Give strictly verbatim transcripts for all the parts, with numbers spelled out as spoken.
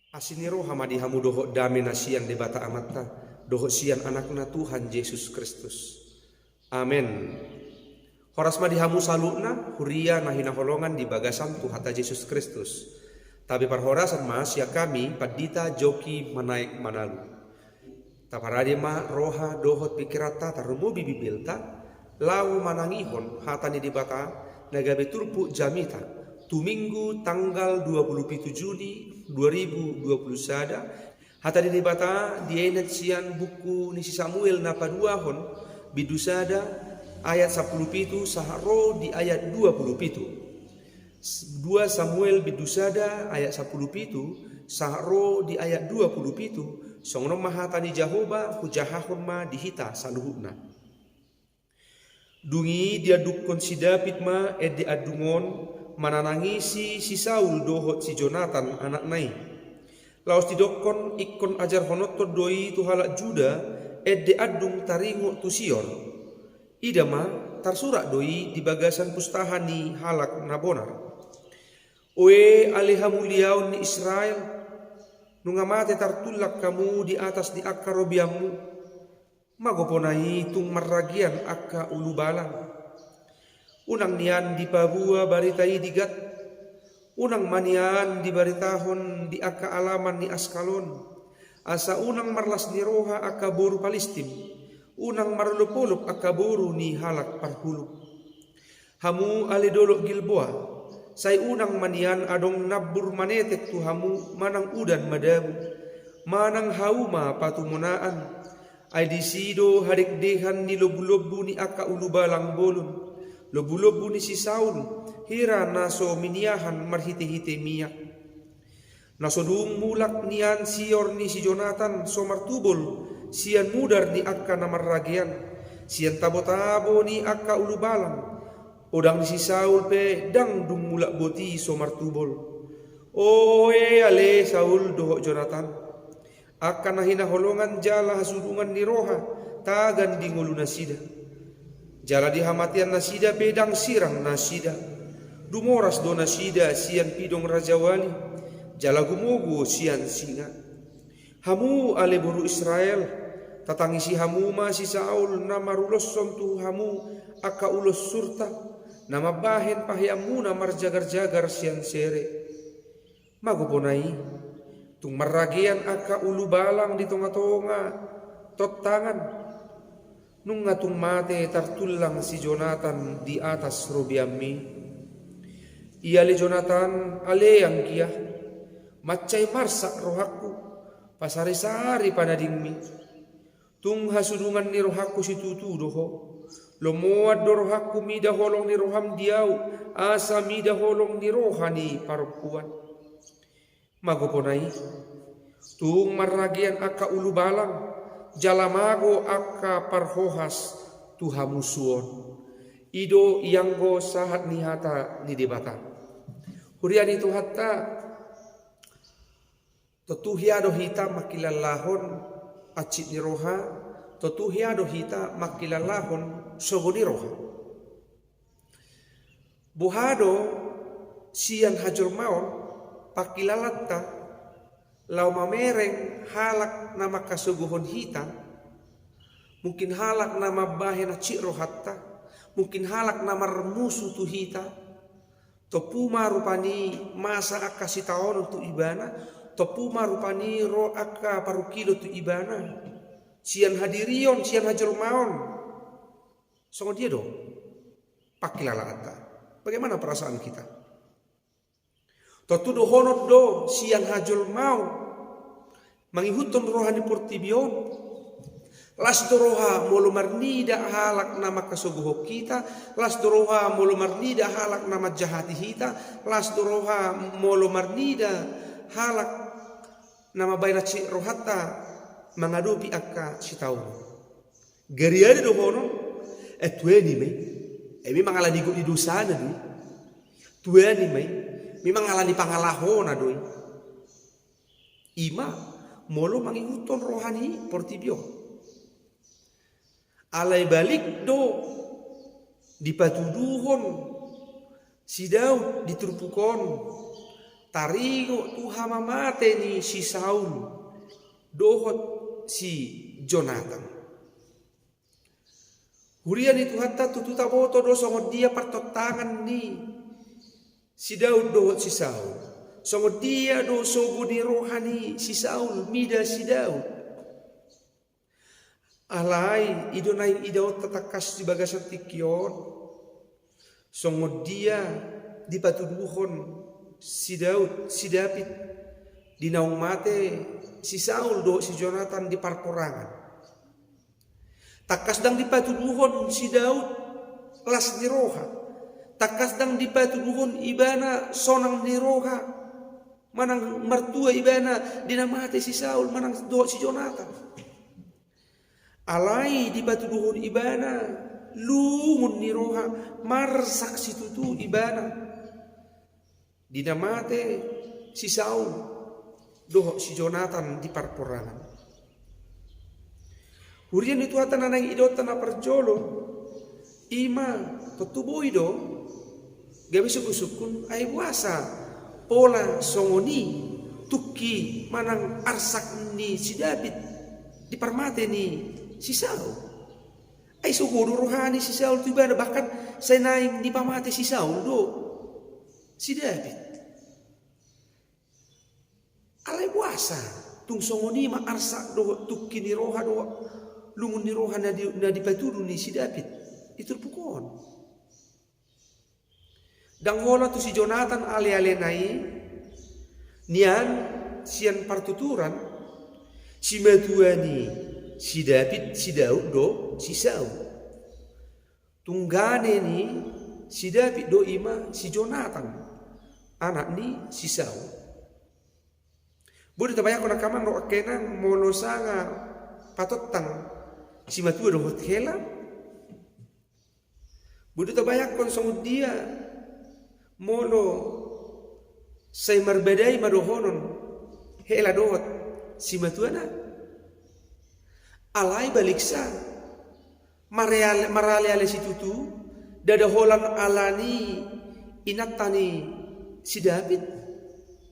Asi ni roha ma di hamu dohot dame na sian Debata Amanta, dohot sian Anakna Tuhan Jesus Kristus. Amen. Horas ma di hamu saluhutna, huria na hinaholongan di bagasan Tuhanta Jesus Kristus. Tabe parhorasan ma sian hami, Pandita Joki Manaek Manalu. Taparade ma roha dohot pingkiranta, tarlumobi Bibelta, laho manangihon hata ni Debata na gabe turpuk jamita tu Minggu tanggal dua puluh pitu Juni dua ribu dua puluh sada. Hata ni Debata dienet sian buku ni si Samuel na paduahon, bindu sada, ayat sampulu pitu sahat ro di ayat dua puluh pitu. Dua Samuel bindu sada ayat sampulu pitu sahat ro di ayat dua puluh pitu. Songon on ma hata ni Jahowa, hujahahon ma di hita saluhutna. Dung i diandungkon si Daud ma ende andung on, mananangisi si Saul dohot si Jonatan anakna i. Laos didokkon, ingkon ajarhononton do i tu halak Juda ende andung taringot tu sior. Ida ma, tarsurat do i di bagasan pustaha ni halak na bonar. Oe ale hamuliaon ni Israel, nunga mate tartullang hamu di atas ni angka robeanmu. Magopona i tung marragean angka ulubalang. Unang nian dipaboa barita i di Gat. Unang ma nian dibaritahon di angka alaman ni Askalon. Asa unang marlas ni roha angka boru Palistim. Unang marolopolop angka boru ni halak parhulum. Hamu ale dolok Gilboa, sai unang ma nian adong nambur manetek tu hamu manang udan madabu, manang hauma patumonaan. Ai disi do hadekdehan ni lombulombu ni angka ulubalang bolon, lombulombu ni si Saul, hira na so miniahan marhitehite miak. Na so dung mulak nian sior ni si Jonatan so martubol sian mudar ni angka na marragean, sian tabotabo ni angka ulubalang. Odang ni si Saul pe ndang dung mulak boti so martubol. Oe ale Saul dohot Jonatan, angka na hinaholongan jala hasudungan ni roha tagan di ngolunasida. Jala di hamateannasida pe ndang sirang nasida. Dumoras do nasida sian pidong rajawali, jala gumogo sian singa. Hamu ale boru Israel, tatangisi hamu ma si Saul na maruloshon tu hamu angka ulos surta, na mambahen paheanmuna marjagarjagar sian sere. Magopona i, tung marragean angka ulubalang di tongatonga tontangan. Nunga tung mate tartullang si Jonatan di atas robeanmi. Ia ale Jonatan, ale anggia, mansai marsak rohangku, pasarisari panadingmi. Tung hasudungan ni rohangku situtu do ho. Lomoan do rohangku mida holong ni roham di ahu, asa mida holong ni roha ni parompuan. Magopona i, tung marragean angka ulubalang, jala mago angka parhohas tu hamusuon. I do ianggo sahat ni hata ni Debata. Huria ni Tuhanta, tontu hea do hita mangkilalahon hansit ni roha, tontu hea do hita mangkilalahon sogo ni roha. Boha do sian hajolmaon pangkilalanta laho mamereng halak na mangkasogohon hita, mungkin halak na mambahen hansit rohanta, mungkin halak na marmusu tu hita, tompu ma rupani masa angka sitaonon tu ibana, tompu ma rupani ro angka parungkilon tu ibana, sian hadirion, sian hajolmaon. Songon dia do pangkilalaanta? Bagaimana perasaan kita? Tontu dohonon do sian hajolmaon mangihuthon roha ni portibi on. Las do roha molo marnida halak na mangkasogohon hita, las do roha molo marnida halak na manjahati hita, las do roha molo marnida halak na mambahen hansit rohanta mangadopi angka sitaonon. Gariada dohonon, eh, tuani ma i. Eh, memang alani gok ni dosana do i. Tuani ma i. Memang alani pangalahona do i. I ma molo mangihuthon roha ni portibi on. Alai balik do dipatuduhon si Daud di turpuk on, taringot tu hamamate ni si Saul dohot si Jonatan. Huria ni Tuhanta, tutu taboto do songon dia partontangan ni si Daud dohot si Saul. Songon dia do sogo ni roha ni si Saul mida si Daud. Alai i do naeng idaonta tangkas di bagasan tingki on, songon dia dipatuduhon si Daud, si David, di naung mate si Saul dohot si Jonatan di parporangan. Tangkas ndang dipatuduhon si Daud las ni roha. Tangkas ndang dipatuduhon ibana sonang ni roha manang martua ibana di na mate si Saul manang dohot si Jonatan. Alai dipatuduhon ibana lungun ni roha, marsak situtu ibana di na mate si Saul dohot si Jonatan di parporangan. Huria ni Tuhanta na naeng idaonta na parjolo, i ma tontu boi do gabe sungkun-sungkun, ai boasa pola songon i tungki manang arsak ni si David di parmate ni si Saul. Ai sogo do roha ni si Saul tu ibana, bahkan sai naeng dipamate si Saul do si David. Alai boasa tung songon i ma arsak dohot tungki ni roha dohot lungun ni roha na di, na dipatudu ni si David di turpuk on? Ndang holan tu si Jonatan ale-alena i, nian sian partuturan, simatua ni si David, si Daud do si Saul. Tunggane ni si David do i ma si Jonatan, anak ni si Saul. Boi do tabayangkon angka amang dohot angka inang molo sanga patontang simatua dohot hela? Boi do tabayangkon songon dia molo sai marbadai ma dohonon hela dohot simatuana? Alai baliksa, mareale-, marale-ale situtu, ndada holan ala ni inanta ni si David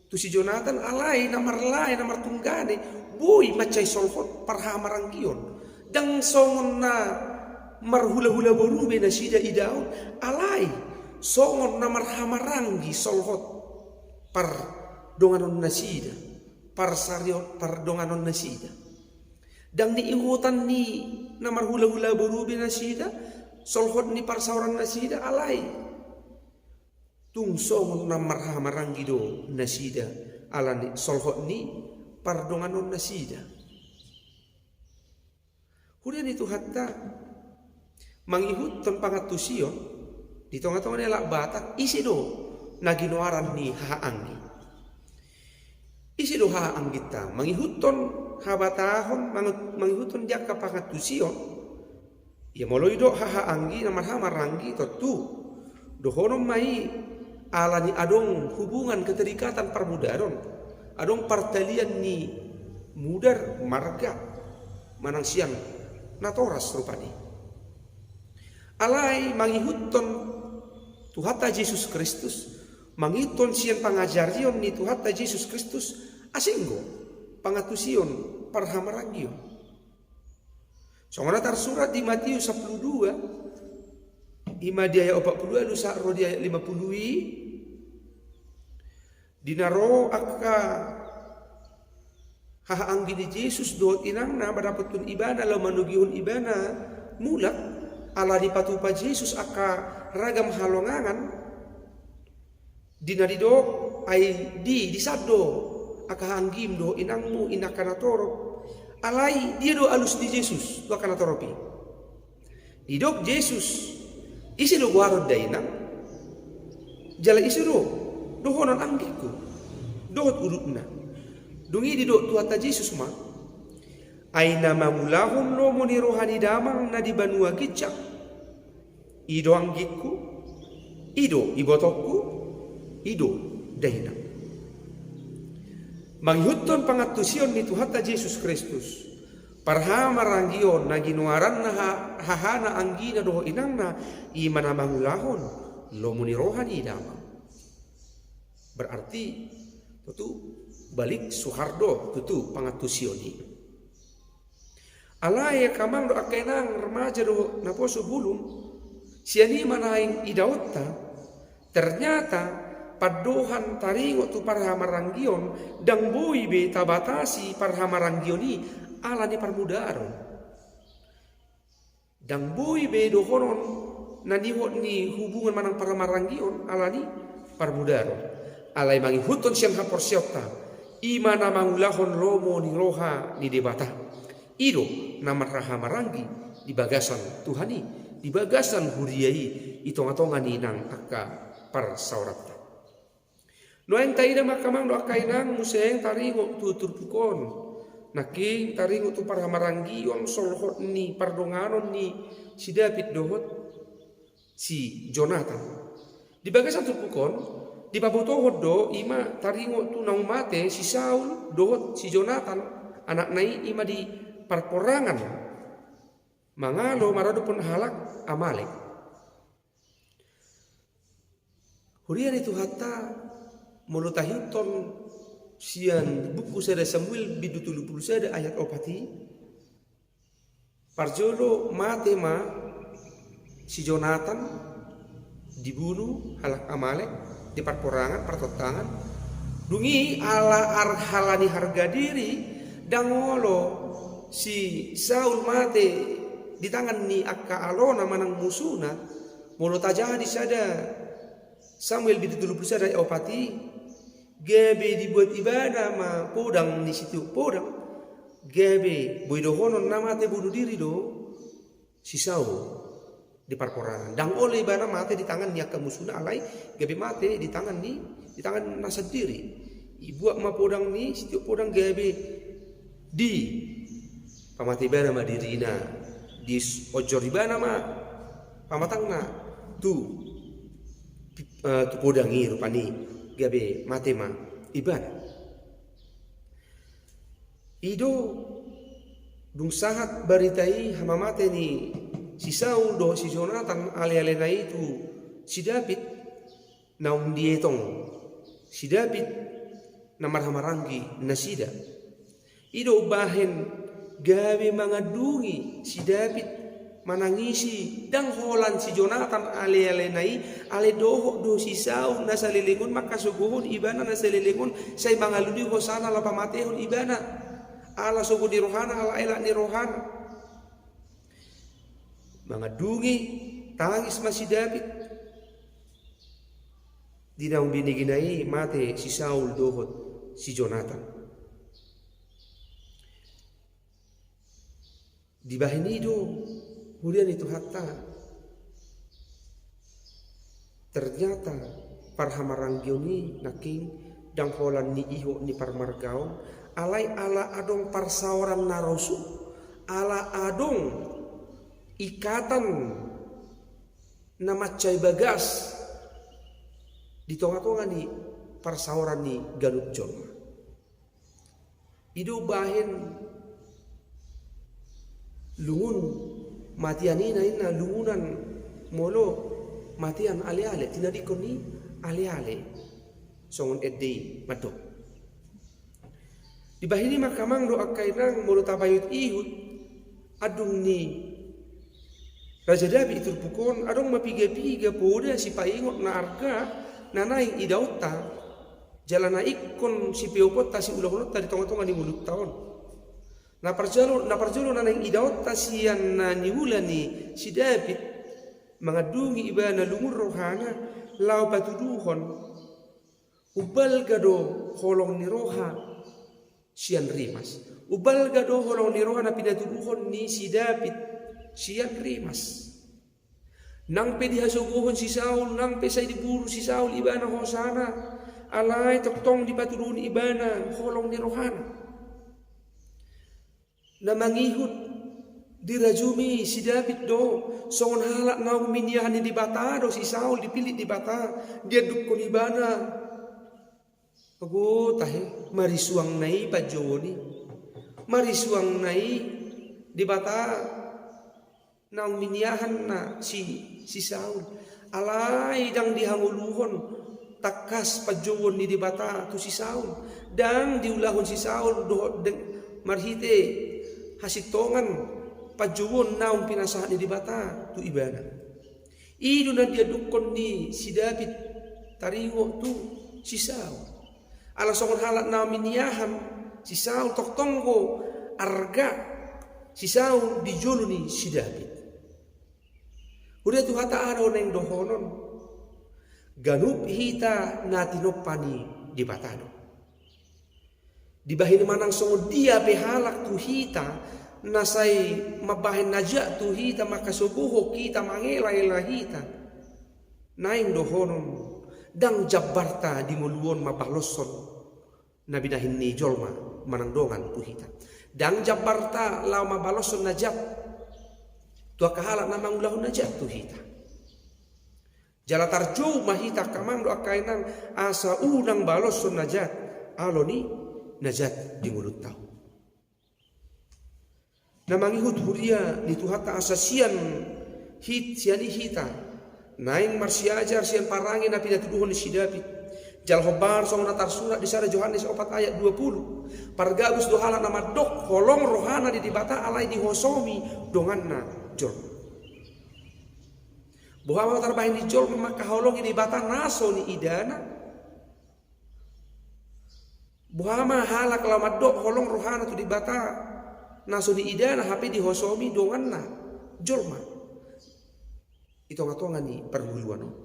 tu si Jonatan, alai na marlae, na martunggane, boi mansai solhot parhamaranggion. Ndang songon na marhulahula boru be nasida idaon, alai songon na marhamaranggi solhot pardonganon nasida, parsarion pardonganon nasida. Ndang niihuton ni na marhulahula boru be nasida, solhot ni parsaoran nasida, alai tung songon na marhamaranggi do nasida ala ni solhot ni pardonganon nasida. Huria ni Tuhanta, mangihuthon pangantusion di tonga-tonga ni halak Batak, ise do na ginoaran ni hahaanggi? Ise do hahaangginta? Mangihuthon habatahon, mangut-, mangihuthon di angka pangantusion, ia molo didok hahaanggi, na marhamaranggi, tontu dohonon ma i ala ni adong hubungan keterikatan parmudaron, adong partalian ni mudar marga manang sian natoras rupani. Alai mangihuthon Tuhanta Jesus Kristus, mangihuthon sian pangajarion ni Tuhanta Jesus Kristus, asing do pangantusion parhamaranggion. Songon na tarsurat di Matius sampulu dua, i ma di ayat opat pulu ualu sahat ro di ayat lima pulu i, di na ro angka hahaanggi ni Jesus dohot inangna mandapothon ibana laho manogihon ibana mulak, ala dipatupa Jesus angka ragam halongangan, di na didok, ai di, disan do angka hahaanggim dohot inangmu, inang angka natorop. Alai dia do alus ni Jesus tu angka natorop i? Didok Jesus, ise do goaron dainang? Jala ise do dohonon anggingku dohot udutna? Dung i didok Tuhanta Jesus ma, ai na mangulahon lomo ni roha ni Damang na di banua ginjang, i do anggingku, i do ibotongku, i do dainang. Mangihuthon pangantusion ni Tuhanta Jesus Kristus, parhamaranggion na ginoaranna ha-, hahana anggina dohot inangna, i ma na mangulahon lomo ni roha ni Damang. Berarti Tutu balik suhar do tutu pangantusion i. Alai angka amang dohot angka inang, remaja dohot naposo bulung, sian i ma naeng idaonta, ternyata pandohan taringot tu parhamaranggion, ndang boi be tabatasi parhamaranggion i ala ni parmudaron. Ndang boi be dohonon na nihot ni hubungan manang parhamaranggion ala ni parmudaron. Alai mangihuthon sian haporseaonta, i ma na mangulahon lomo ni roha ni Debata. I do na marhahamaranggi di bagasan Tuhan i, di bagasan huria i, di tongatonga ni nang angka parsaoranta. Nuaeng taida ma angka amang dohot angka inang, muse taringot tu turpuk on. Nangkin taringot tu parhamaranggion, solhot ni pardonganon ni si David dohot si Jonatan. Di bagasan turpuk on, dipabotohon do i ma taringot tu naung mate si Saul dohot si Jonatan, anakna i, i ma di parporangan mangalo maradophon halak Amalek. Huria ni Tuhanta, molo taihuthon sian buku sada Samuel bindu tolu pulu sada ayat opat i, parjolo mate ma si Jonatan, dibunu halak Amalek di parporangan, partontangan. Dung i ala ar-, ala ni harga diri, ndang olo si Saul mate di tangan ni angka alona manang musuna. Molo tajaha di sada Samuel bindu tolu pulu sada ayat opat i, gabe dibuat ibana ma podang ni sitiop podang, gabe boi dohonon na mate bunuh diri do si Saul di parporangan. Ndang olo ibana mate di tangan ni angka musuna, alai gabe mate di tangan ni, di tangan na sandiri. Dibuat ma podang ni sitiop podang, gabe dipamate ibana ma dirina, diojor ibana ma pamatangna tu, eh, tu podang i rupani, gabe mate ma ibana. I do dung sahat barita i, hamamate ni si Saul dohot si Jonatan, alealena i tu si David, naung dietong si David na marhamaranggi nasida. I do umbahen gabe mangandungi si David, manangisi, ndang holan si Jonatan alealena i, alai dohot do si Saul na saleleng on mangkasogohon ibana na saleleng on, sai mangalului hosana laho pamatehon ibana. Ala sogo ni rohana, ala elak ni rohana. Mangandungi, tangis ma si David. Di naung binegena i mate si Saul dohot si Jonatan. Dibahen i do, huria ni Tuhanta, ternyata parhamaranggion i nangkin ndang holan ni ihot ni parmargaon, alai ala adong parsaoran na rosuh, ala adong ikatan na mansai bagas di tongatonga ni parsaoran ni ganup jolma. I do umbahen lungun matian i, na ninna lungunan molo matian aleale, tinadingkon ni aleale. Songon ende i mandok. Dibahen i ma angka amang dohot angka inang, molo tapaihutihut andung ni Raja David di turpuk on, adong ma pigapiga poda sipaingot na arga na naeng idaonta, jala na ingkon sipeoponta, siulahononta di tongatonga ni ngolunta on. Na parjolo, na parjolo na naeng idaonta sian na niula ni si David, mangandungi ibana lungun rohana laho patuduhon, umbalga do holong ni roha sian rimas. Umbalga do holong ni roha na pinatuduhon ni si David sian rimas. Nang pe dihasogohon si Saul, nang pe sai dibunu si Saul ibana hosana, alai tongtong dipatuduhon ibana holong ni rohana. Na mangihut dirajumi si David do, songon halak naung miniahan ni Debata do si Saul, dipillit Debata, diandukkon ibana. Ago tahe, marisuangna i panjouon i. Marisuangna i Debata naung miniahanna si, si Saul. Alai ndang dihangoluhon tangkas panjouon ni Debata tu si Saul. Ndang diulahon si Saul dohot deng marhite hasintongan panjouon naung pinasahat ni Debata tu ibana. I do na diandukkon ni si David taringot tu si Saul. Ala songon halak na miniahan si Saul, tongtong do arga si Saul di jolo ni si David. Huria Tuhanta, aha do naeng dohonon? Ganup hita na tinompa ni Debata do. Dibahen manang songon dia pe halak tu hita na sai mambahen na jat tu hita, mangkasogohon hita, mangelaela hita, naeng dohonon, ndang jambarta di ngolu on mambaloshon na binahen ni jolma manang dongan tu hita. Ndang jambarta laho mambaloshon na jat tu angka halak na mangulahon na jat tu hita. Jala tarjou ma hita, angka amang dohot angka inang, asa unang baloshon na jat alo ni na jat di ngolunta on. Na mangihut, huria ni Tuhanta, asa sian hit, sian i hita naeng marsiajar sian parange na pinatuduhon ni si David. Jala hombar songon na tarsurat di sada Johannes opat ayat dua pulu: Pargabus do halak na mandok holong rohana di Debata, alai dihosomi donganna jolma. Boha ma tarbahen ni jolma mangkaholongi Debata na so niidana? Boha ma halak laho mandok holong rohana tu Debata na so niidana, hape dihosomi donganna jolma i tongatonga ni parngoluan on?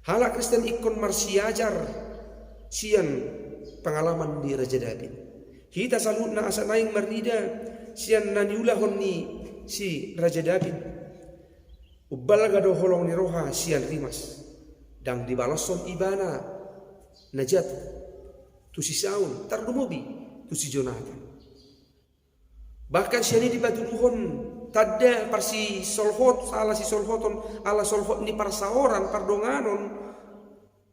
Halak Kristen ingkon marsiajar sian pangalaman ni Raja David. Hita saluhutna asa naeng marnida sian na niulahon ni si Raja David. Umbalga do holong ni roha sian rimas. Ndang dibaloshon ibana na jat tu si Saul, tarlumobi tu si Jonatan. Bahkan sian i dipatuduhon tanda parsisolhot, ala sisolhoton, ala solhot ni parsaoran, pardonganon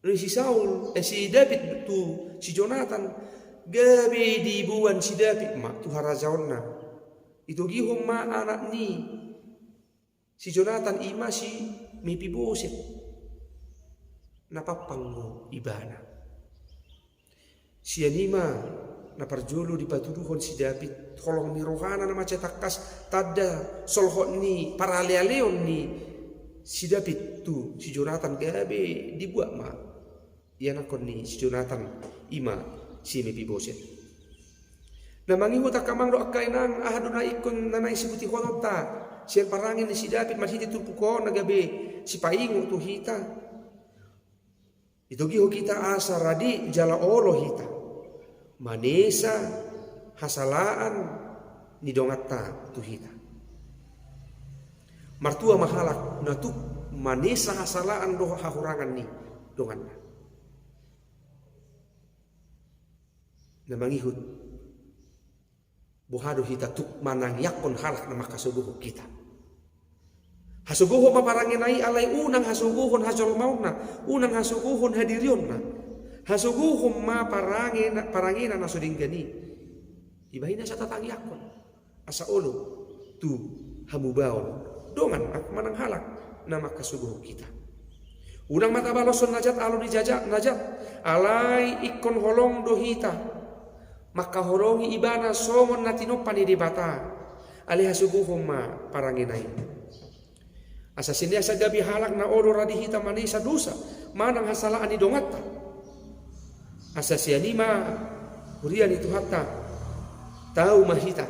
ni si Saul, eh, si David tu si Jonatan, gabe diboan si David ma tu harajaonna. Itogihon ma anak ni si Jonatan, i ma si Mepiboset, na pampang do ibana. Sian i ma na parjolo dipatuduhon si David holong ni rohana na mansai tangkas, tanda solhot ni paralealeon ni si David tu si Jonatan, gabe dibuat ma ianakhon ni si Jonatan, i ma si Mepiboset. Na mangihut, angka amang dohot angka inang, aha do na ingkon na naeng sibutikononta sian parange ni si David marhite turpuk on na gabe sipaingot tu hita? Itogihon hita asa rade jala olo hita manesa hasalaan ni donganta tu hita. Martua ma halak na tuk manesa hasalaan dohot hahurangan ni donganna. Na mangihut, boha do hita tuk manangiangkon halak na mangkasogohon hita? Hasogohon ma parangena i, alai unang hasogohon hajolmaonna, unang hasogohon hadirionna. Hasogohon ma parangena, parangena na so denggan i. Dibahen i asa tatangiangkon asa olo tu hamubaon dongan manang halak na mangkasogohon hita. Unang ma tabaloshon na jat alo ni jaja, na jat, alai ingkon holong do hita mangkaholongi ibana songon na tinompa ni Debata. Alai hasogohon ma parangena i. Asa sian i asa gabe halak na olo rade hita manesa dosa manang hasalaan ni donganta. Asa sian i ma, huria ni Tuhanta, tau ma hita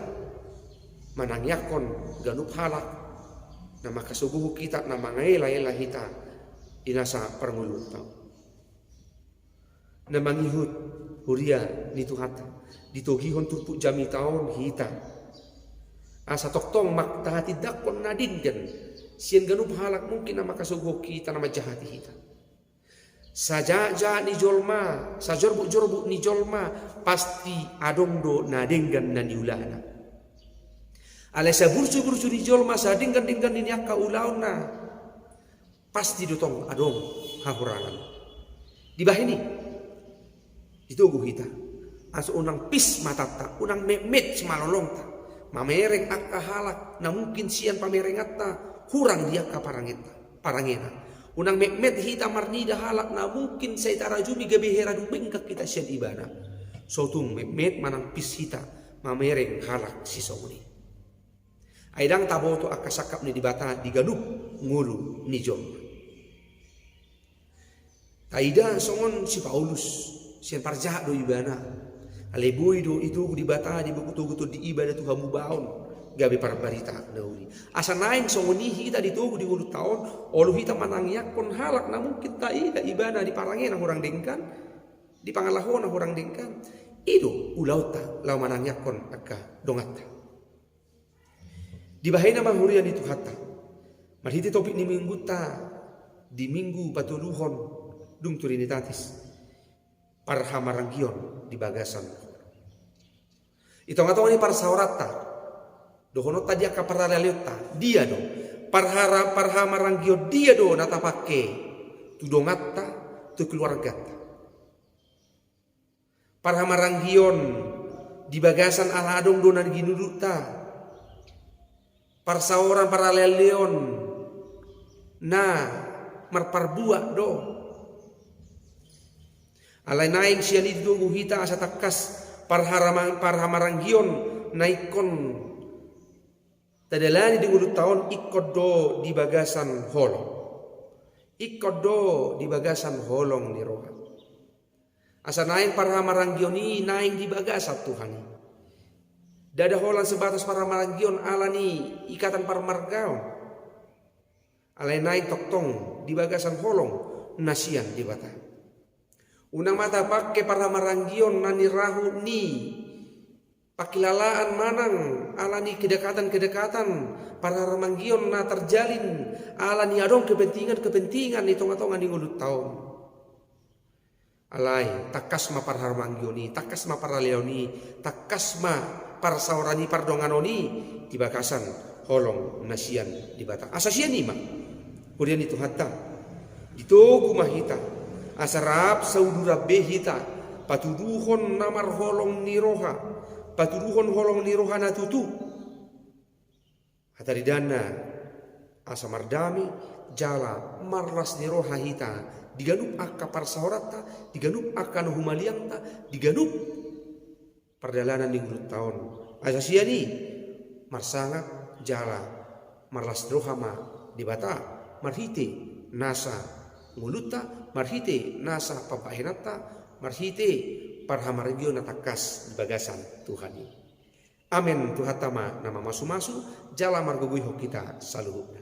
manangiangkon ganup halak na mangkasogohon hita, na mangaelaela hita di nasa parngoluonta on. Na mangihut, huria ni Tuhanta, ditogihon turpuk jamita on hita asa tongtong ma tahatindangkon na denggan sian ganup halak mungkin na mangkasogohon hita, na manjahati hita. Sajahatjahat ni jolma, sajorbutjorbut ni jolma, pasti adong do na denggan na niulana. Alai saburjuburju ni jolma, sadenggan-denggan ni angka ulaonna, pasti do tong adong hahurangan. Dibahen i, ditogu hita asa unang pis matanta, unang metmet simalolongta mamereng angka halak na mungkin sian pamerenganta hurang di angka parangenta, parangena. Unang metmet hita marnida halak na mungkin sai tarajumi gabe hera dumenggan hita sian ibana. So tung metmet manang pis hita mamereng halak sisongon i. Ai ndang taboto angka sangkap ni Debata di ganup ngolu ni jolma. Taida songon si Paulus, sian parjahat do ibana. Alai boi do ditogu Debata di buku togu tondi i ibana tu hamubaon gabe parbarita na uli. Asa naeng songon i hita ditogu di ngolunta on, olo hita manangiangkon halak na mungkin taida ibana di parange na hurang denggan, di pangalaho na hurang denggan. I do ulaonta laho manangiangkon angka donganta. Dibahen ma huria ni Tuhanta, marhite topik ni minggunta di minggu patoluhon dung Trinitatis, parhamaranggion di bagasan. Di tonga-tonga ni parsaoranta, dohononta di angka paralealeonta, dia do? Parhara-, parhamaranggion dia do na tapangke tu donganta, tu keluarganta? Parhamaranggion di bagasan ala adong do na ginudutta. Parsaoran paralealeon na marparbuat do. Alai naeng sian i ditogu hita asa tangkas parharama-, parhamaranggion na ingkon tadalani di ngolunta on ingkon do di bagasan holong. Ingkon do di bagasan holong ni roha. Asa naeng parhamaranggion i naeng di bagasan Tuhan i. Ndada holan sebatas parhamaranggion ala ni ikatan parmargaon. Alai naeng tongtong di bagasan holong na sian Debata. Unang ma tapangke parhamaranggion na nirahut ni pangkilalaan manang ala ni kedekatan-kedekatan, parhamaranggion na terjalin ala ni adong kepentingan-kepentingan di tonga-tonga ni ngolunta on. Alai, tangkas ma parhamaranggion i, tangkas ma paralealeon i, tangkas ma parsaoran i, pardonganon i, di bagasan holong na sian Debata. Asa sian i ma, huria ni Tuhanta, ditogu ma hita, asa rap sauduran be hita patuduhon na marholong ni roha, patuduhon holong ni roha na tutu. Hataridanna, asa mardame jala marlas ni roha hita di ganup angka parsaoranta, di ganup angka na humaliangta, di ganup pardalanan ni ngolunta on. Asa sian i marsangap jala marlas ni roha ma Debata marhite nasa ngolunta, marhite nasa pambahenanta, marhite parhamaranggion na tangkas di bagasan Tuhan i. Amen. Tuhanta ma na mamasu-masu jala margogoihon hita saluhutna.